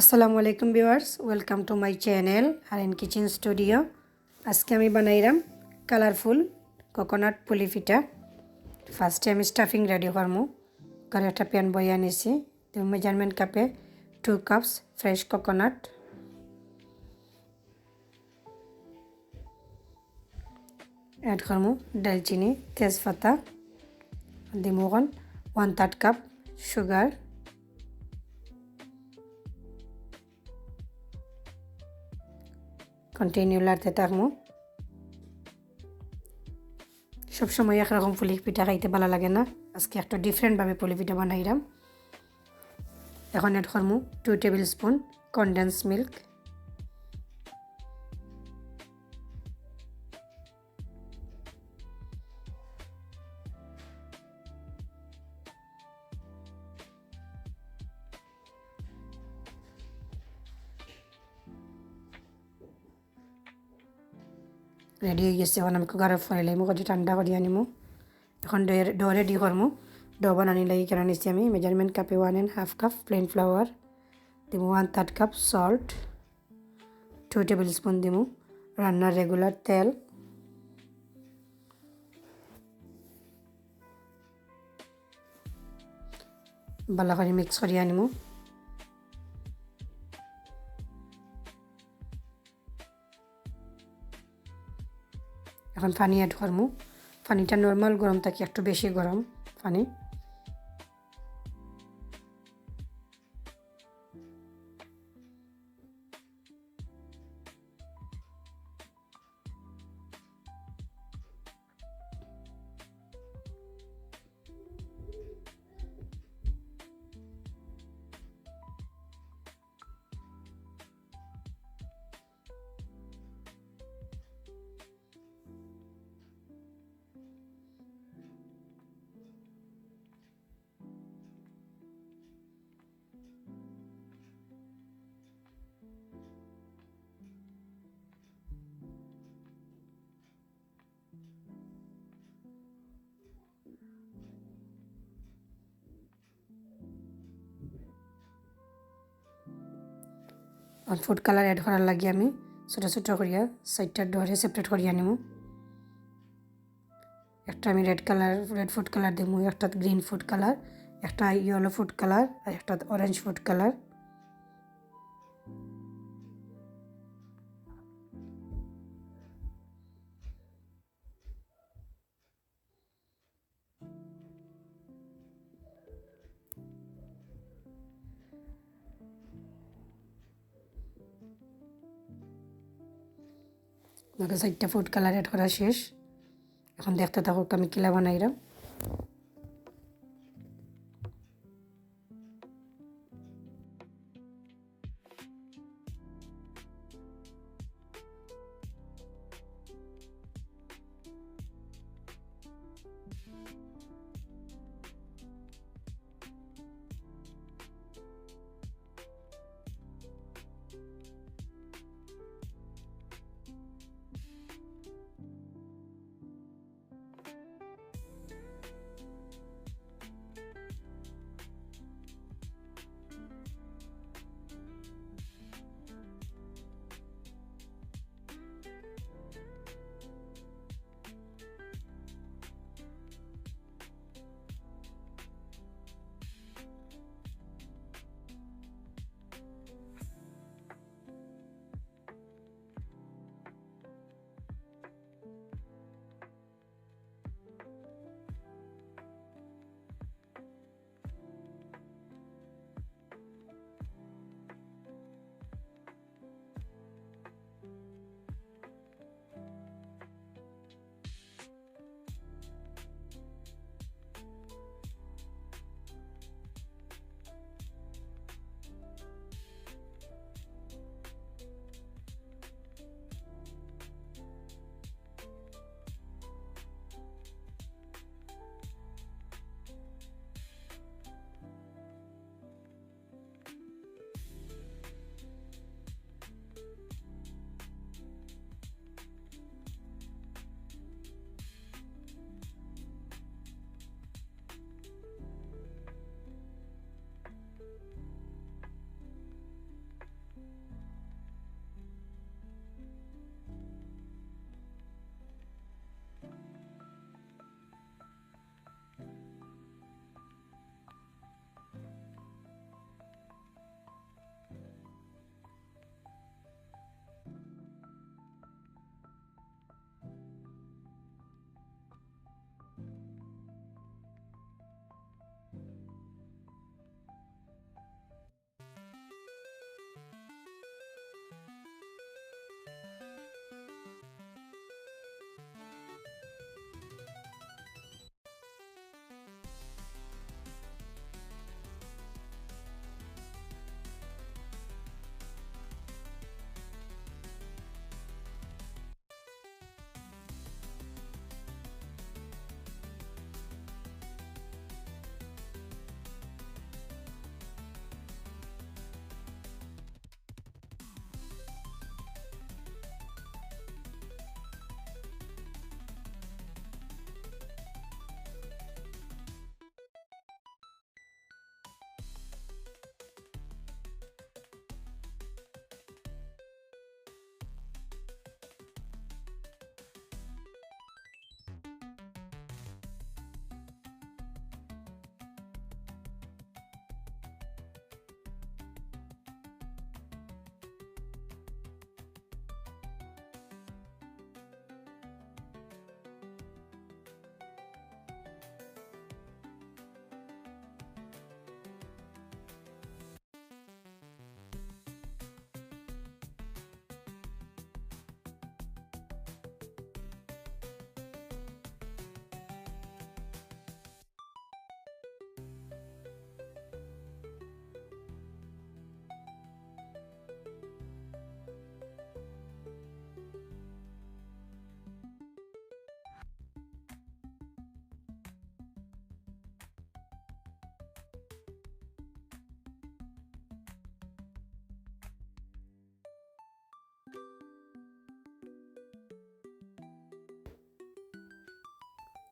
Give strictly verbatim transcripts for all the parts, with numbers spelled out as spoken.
আসসালামু আলাইকুম viewers, welcome to my channel R N kitchen studio. আজকে আমি বানাইরাম কালারফুল কোকোনাট পুলি পিঠা। ফার্স্টে আমি স্টাফিং রেডি করমু। ঘরে একটা প্যান বইয়া নিছি, তো মেজারমেন্ট কাপে two cups fresh coconut add করমু, দারচিনি, তেজপাতা, দিমু অখন one third cup sugar. Continue লাড়তে থাকমু। সবসময় একরকম পুলি পিঠা খাইতে ভালা লাগে না, আজকে একটু ডিফারেন্টভাবে পুলি পিঠা বানাইরাম। এখন অ্যাড করমু two tablespoon condense milk. Ready অই গেছে। এখন আমি কুকারো ফরাইলাইমু, করি ঠান্ডা করি আনিমু। এখন ডো রেডি করমু। ডো বানানি লাগি কেনে নিছি আমি মেজারমেন্ট কাপে one and half cup plain flour, দিমু one third cup salt, two tablespoon দিমু রান্নার রেগুলার তেল। ভালা করি মিক্স করি আনিমু। এখন পানি অ্যাড করমু। পানিটা নরমাল গরম থাকি একটু বেশি গরম পানি। আর ফুড কালার অ্যাড করার লাগি আমি ছোট ছোট করিয়া চাইরটা ডোরে সেপারেট করিয়া নিমু। একটা আমি red colour, red food colour দিমু, একটা গ্রিন ফুড কালার, একটা ইয়েলো ফুড কালার, আর একটা অরেঞ্জ ফুড কালার। লগে চাইরটা ফুড কালার অ্যাড করা শেষ। এখন দেখতে থাকুক আমি কিলা বানাইরাম।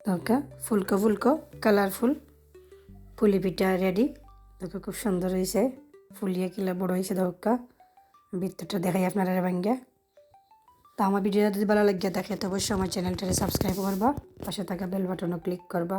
দেখউক্কা ফুলকো ফুলকো কালারফুল পুলি পিঠা রেডি। দেখউক্কা খুব সুন্দর অইছে, ফুলিয়া কিলা বড় অইছে। দেখউক্কা ভিতরটা দেখাই আপনারারে ভাঙ্গা। তো আমার ভিডিও যদি ভালা লাগিয়া থাকে তো অবশ্যই আমার চ্যানেলটারে সাবস্ক্রাইব করবা, পাশে থাকা বেল বাটনও ক্লিক করবা।